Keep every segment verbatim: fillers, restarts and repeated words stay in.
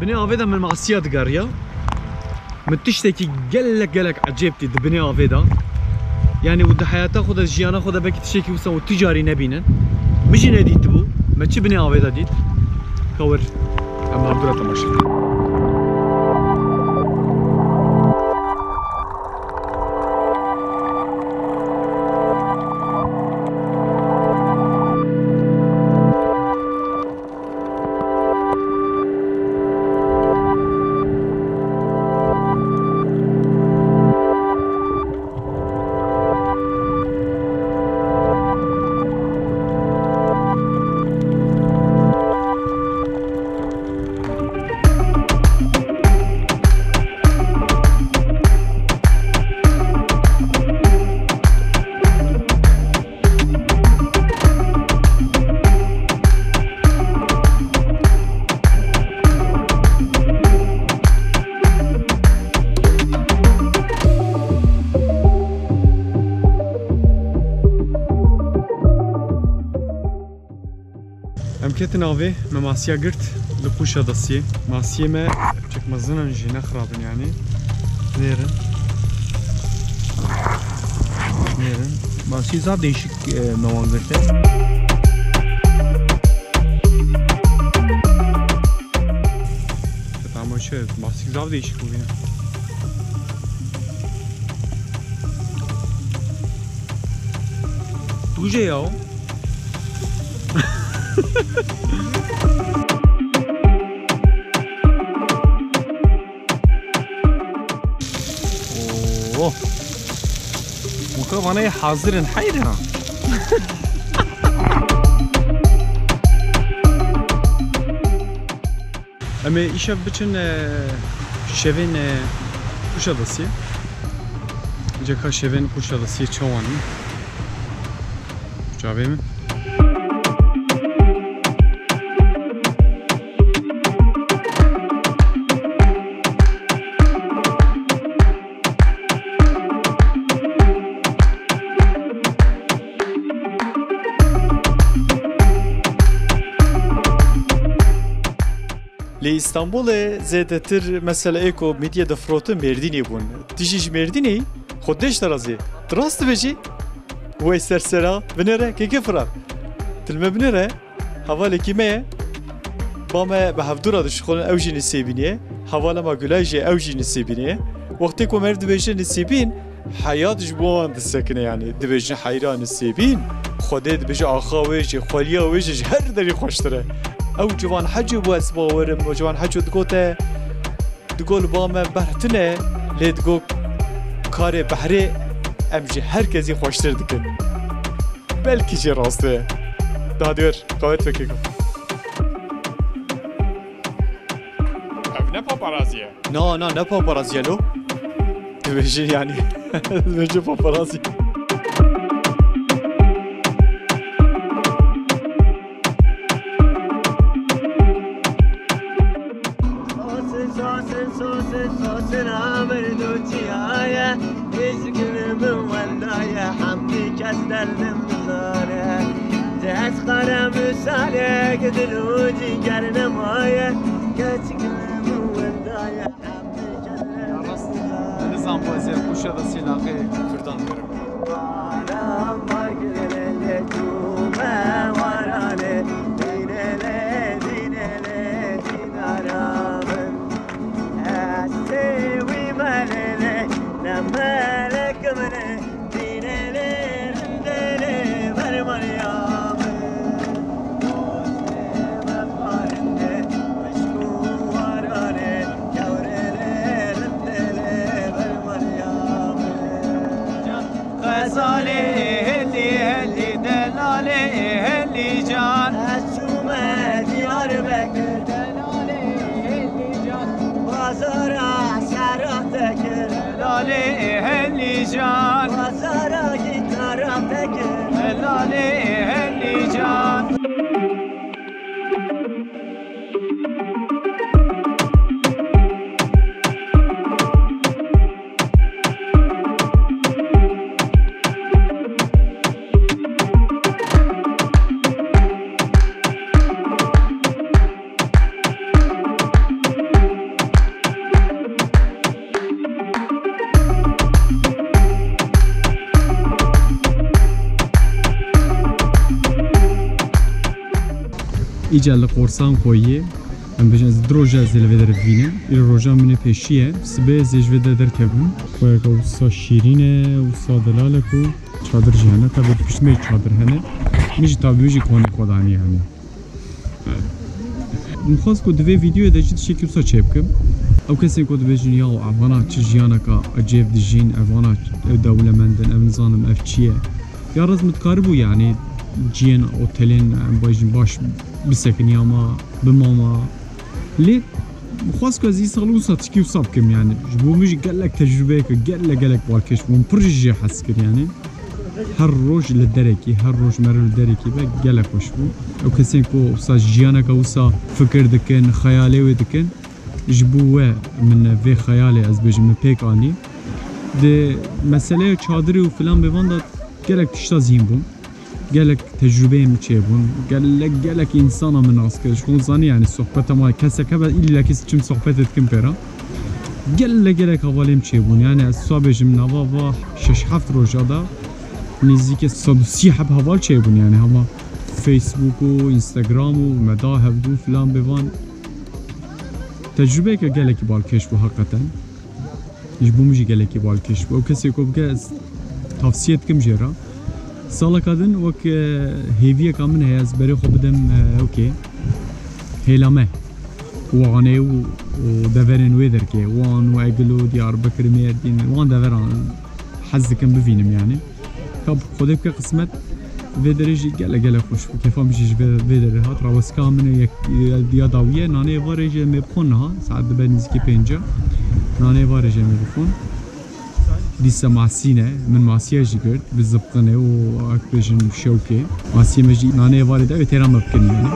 Binê avê de min masiya digeriya. Min tiştekî gelek gelek ecêb dît di binê avê de. Yanî û di heyata xwe de, jiyana xwe de belkî tiştekî wisa û tu carî nebînin. Min jî nedîtibû. Me çi binê avê de dît? Ka wir em hevdû re temaşe bikin. Em ketin avê, me masiya girt li qûşa desiyê. Masiyê me çek mezin in jî, ne xirab in yanî. Nêrin. Nêrin. Masiyê zaf değişik, e, me wan girte. Tamam, şey, masiyê zaf değişik bû yine. Tuje ya o. Oo. Mukavanayê hazir in, heyran. Em ê îşev biçin, e, şevên, e, Kuşadasiyê. Ceka şevên Kuşadasiyê çawan in? Çavê min. Lê Îstanbulê zêdetir mesela ê ku mîdye difirotin Mêrdînê bûn. Tu jî ji Mêrdînê yî? Xwe dêş te razê. Tu rast dibêjî? Wey sersera, binêre, keke Firat. Til me binêre, hevalekî me ye. Ba me bi hevdû re dişixulin, ew jî Nisêbînî ye. Hevala me Gulay jî, ew jî Nisêbînî ye. Wextê ku me dibêje Nisêbîn, heyat ji bo wan disekine, yanî dibêjin heyra Nisêbîn. Xwedê dibêje axa wê jî, xweliya wê jî ji her derî xweştir e. Ew Ciwan Heco bû, ez bawerim, Ciwan Heco digote, digo li ba me behr tune, lê digo karê behrê em ji her kesî xweştir dikin. Belkî jî rast e. Daha diyor, qawet vekê ku. Ev ne paparazî ye? Na, na, ne paparazî ye lo? Dibêjin yanî. Dibêjin paparazî. Sosin, sosin, sosin, sosin, amir du çiyaye. Hizgin min wendaye, hemdî kes derdim bizane. Dest qere misale, gidin û cîger nemaye. Keçik min wendaye, hemdî kes derdim bizane. Nizam bu ez ê Kuşadasî laqê Kurdan birim. Baran bagirê lê çûme warane, dînele, dînele, dînara min. Ez sê wî melê lê, ne melek min ê, dînele, rindele, bermariya min. Dostê me parinde, wişk û warane, kewrê lê, rindele, bermariya min. Xezalê hêt Îca li Qorsankoyê, em bêjin ez du roja ez ê li vê derê bivînim. Îro roja min ê pêşî ye. Sibê ez ê ji vê de derkevim. Xweyeka wisa şîrîn e, wisa delal e ku çadir jî hene. Tabi di pişt me çadir hene. Min jî tabi min jî konê xwe danî yani. Min xwest ku di vê vîdeoyê de jî tiştekî wisa çêbikim. Ew kesên ku dibêjin, "Ya evana çi jiyaneka ecêb dijîn, evana ew dewlemend in, ev nizanim ev çi ye." Ya rast min dikaribû yani ciyên otelên, em bêjin baş bisekiniya ma, bimama. Lê xwest ku ez îsal wisa tişkî wisa bikim yani. Ji bo min jî gelek tecrûbeyeke gelek gelek balkêş bû. Min pir jî jê hez kir yani. Her roj li derekî, her roj meriv li derekî be gelek xweş bû. Ew kesên ku wisa jiyaneke wisa fikir dikin, xeyalê wê dikin, ji bo we min vê xeyalê ez bêjim min pêk anî. Di meseleya çadirê û filan bêvan de gelek tişta zîn bûm. Gelek tecrûbeyên min çêbûn. Gelek, gelek însana min nas kir. Ji xwe zanî yani sohbeta ma kesek hebe îllekî çim sohbetê dikim pê re. Gelek, gelek hevalên min çêbûn. Yani ez wisa bêjim nava va şeş heft roja de nêzîkî sed û sî heb heval çêbûn yani hema Facebook û Instagram û me da hevdû filan bêvan. Tecrûbeyeke gelekî balkêş bû heqeten. Ji bo min jî gelekî balkêş bû. Ew kesê ku bike ez tavsiye dikim jê re. Saleka din wek, e, hêviyeka min heye ez berê xwe bidim, e, ewkê hêlame. Wanê û, û deverên wê derkê. Wan û Egil û Diyarbekir, Mêrdîn, wan deveran hez dikim bivînim yani. Ka Xwedê bike qismet, vê derê jî gelek gelek xweş bû. Kêfa min jî ji vê, vê derê hat. Rawestka min ê yek, ya, ya dawî ye. Nanê êvarê jî em ê bixwin niha. Saet dibe nêzîkî pênc e. Nanê êvarê jî em ê bixwin. Dîsa masî ne. Min masiya jî girt. Bi zibqinê û, wek bêjin, şewkê. Masiyê me jî nanê êvarê de wê têra me bikin yani.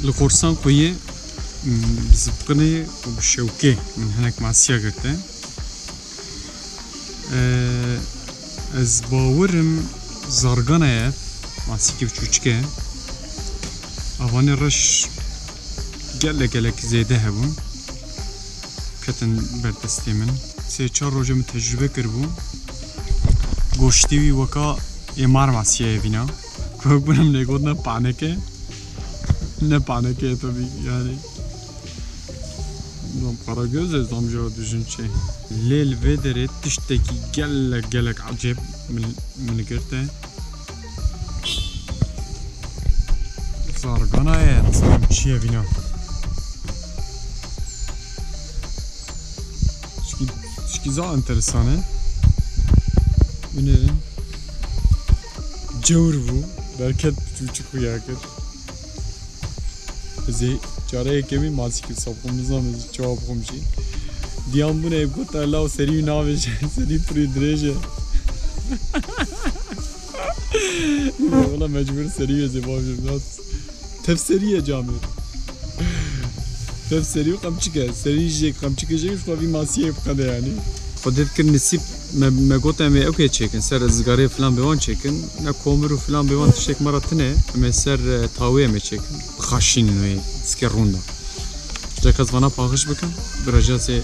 Li Qorsankoyê, m, bi zibqinê û bi şewkê min hinek masiya girtin. E, ez bawerim zargana ye, masîkî biçûçik e. Avanê reş gelek gelek zêde hebûn. Ketin ber destê min. Sê çar rojê min tecrûbe kiribû. Goştê wî weka ê mar masiyê vîna. Ku wek bûne min ê got ne paneke. Ne paneke ye tabii yani. Zam Karagöz e, zam jî dijin çê. Lê li vê derê tiştekî gelek gelek ecêb min, min girte. Zargana ye, nizanim çi ye vîna. Tişkî, tişkî za enteresan e. Binêrin. Cewr bû. Berket çûçik xuya kir. Ez ê cara yekemîn masîkî wisa bixwim, nizanim ez çawa bixwim jî. Diyan bûne ê got, "Law serî wî navêje, serî pirî dirêj e." Wela mecbûr serî wê zê bavêjim, nas. Tev serî ye camêr. Tev serî û qemçik e. Serî jê qemçikê jê ji xwe vî masiyê biqede yanî. Xwedê dikir nisîb me, me got em ê ewkê çêkin, ser rizgarê filan bêwan çêkin. Ne komir û filan bêwan tiştek me re tune, em ê ser, e, tawê em ê çêkin. Bixaşînin wê diskê rûnda. Ji qez vana paqij bikin, bira jazê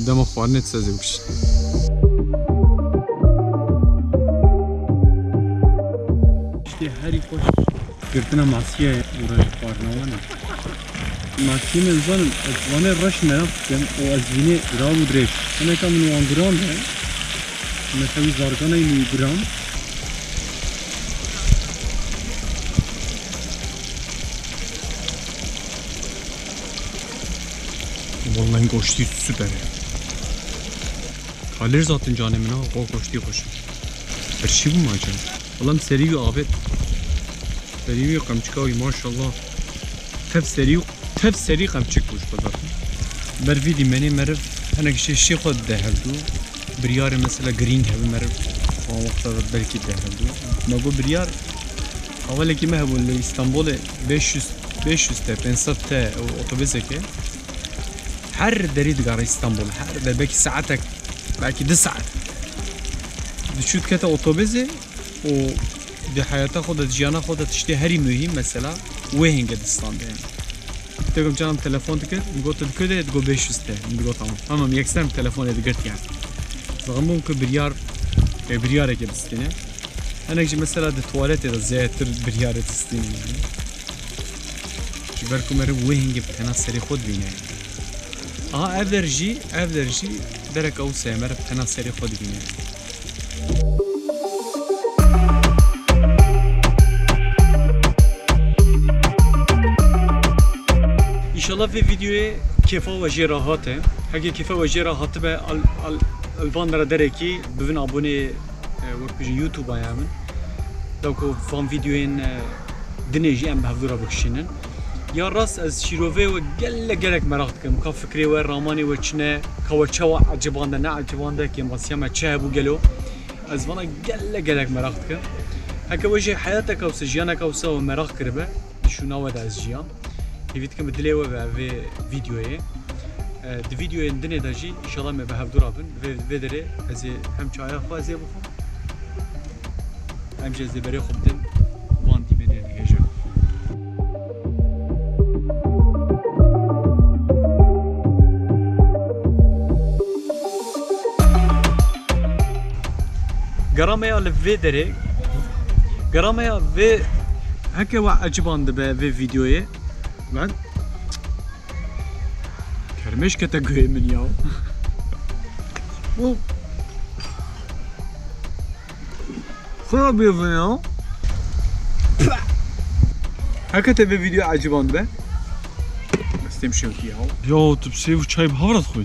dema xwarinê dise zê bikişin. Tiştê herî xweş girtina masiyê û rejî xwarina wan e. Masiyê me zanim, ez vanê reş meraq dikim û ez vînê dirav û dirêj. Hineka min wan giran be, mesela wî zarganayî min wî giran. Vallahi goştî süper e. Kalêr zaten canê min ha, go goştî xweş e. Her şey bu mu acaba? Oğlum serî wî avêt. Serî wî qemçika wî maşallah. Tev serî, tev serî qemçik bû ji xwe zaten. Ber vî dîmenê meriv hinek jê şê xwe dide hevdû. Biryarê mesela girîng hebe meriv. Wan wexta de belkî dide hevdû. Me got biryar, hevalekî me hebû li Îstanbulê beş yüz, beş yüz te, pênc sed te û otobêseke. Her derî digare Îstanbul, her der belkî saetek, belkî du saet. Diçû dikete otobêsê, û di heyata xwe de, di jiyana xwe de tiştê herî muhîm mesela wê hingê distande yani. Tekum canım telefon dikir, min got, "Tu di ku de?" Digo, "Beş yüz te." Min digot, "Tamam." Tamam, yekser min telefonê digirt yani. Zaten bûm ku biryar, e, biryarekê bistîne. Hinek jî mesela di tuwaletê de zêdetir biryarê distîne yani. Ji ber ku meriv wê hingê bi tena serê xwe dibîne yani. Aha, ev der jî, ev der jî dereka wisa ye, meriv bi tena serê xwe dibîne. Înşallah vê vîdeoyê kêfa we jê re hate. Heke kêfa we jê re hatibe, al, al, al van dera derekî bivin abonê, e, wek bêjin YouTube-a ya min. Da ku van vîdeoyên, e, dinê jî em bi hevdû re bikişînin. Ya rast ez şîrovê we gelek gelek meraq dikim. Ka fikrê we, ramanê we çi ne, ka we çawa ecibande, ne ecibande, kêmasiya me çi hebû gelo. Ez vana gelek gelek meraq dikim. Heke we jî heyateka wisa, jiyaneka wisa we meraq kiribe, di şûna we de ez jiyam. Hêvî dikim bi dilê we be vê vîdeoyê. E, di vîdeoyên dinê de jî înşallah me bi hevdû re bin. Vê, vê derê ez ê hem çaya xwe ez ê bixwim, hem jî ez ê berê xwe bidim van dîmenên hêja. Gera me ya li vê derê, gera me ya vê, heke we eciban dibe vê vîdeoyê. Lan. Kermêş kete guhê min ya. Bu xirabî ya. Heke te vê vîdeo eciban dibe. Ez têm şewtî ya. Ya tu bi sêv û çay bi hev re dixwî?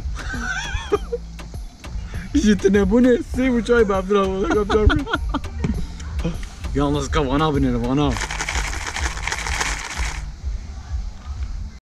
Ji tinebûnê sêv û çay bi hev re dixwî. Yalnız ka vana binêre, vana.